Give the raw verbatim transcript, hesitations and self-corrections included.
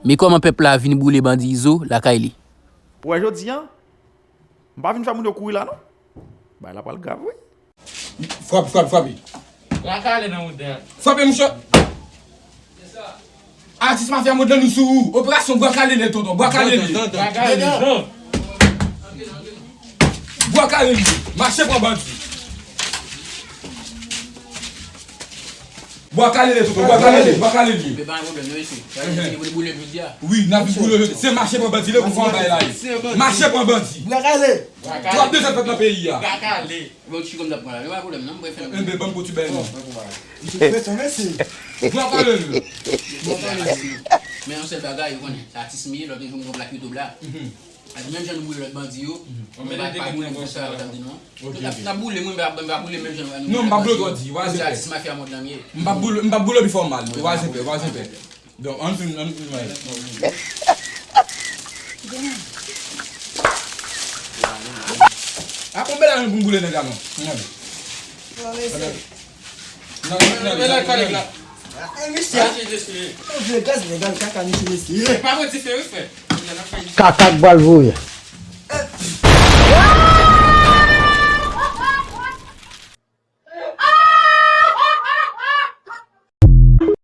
Men kòman pèp la vin boule bandi Izo lakay li. Ou wè jodi a, m pa vin fè moun yo kouri la non. Bagay la pral grav wi. Frape, frape, frape. Bwa kale nan mouda. Frape, mouche. Atis mafya modèl nou sou ou. Operasyon bwa kale li, tonton. Bwa kale li. Bwa kale li. Bwa kale li. Mache pran bandi. Bwa kale li, tonton. Bwa kale li. Bwa kale li. Men pa gen pwoblèm, non, mesye. Sa vle di nou boule jodi a. Wi, n ap boule jodi. Se mache pran bandi, lè pou fè yon bagay la. Mache pran bandi. Bwa kale. Twòp de zafè nan peyi a. Bwa kale. Bon, ti kòm dap pran la. Yo pa pwoblèm non, mwen fè. Enben, ban m pou ti bèy non. Misye fè ton mesye. Bwa kale li. Men yon sèl bagay, ou konnen, se atis m ye, lòt jou m gon plak YouTube la. A di menm jan nou boule lòt bandi yo, nou pa boule m konsa, ou tande non. N ap boule, mwen m pa boule menm jan nou. Non, m pa boule twò di, w a zepè. Se atis mafya mond lan m ye. M pa boule, m pa boule pi fò mal, w a zepè, w a zepè. Donk, ann fin, ann fin mwen. A konbyen la nou pou boule nèg la non? Nan. Nan, nan, nan, nan. Misye. Vye gaz legal kaka misye mesye. Pa mwen dife wi frè. Kaka k bal voye.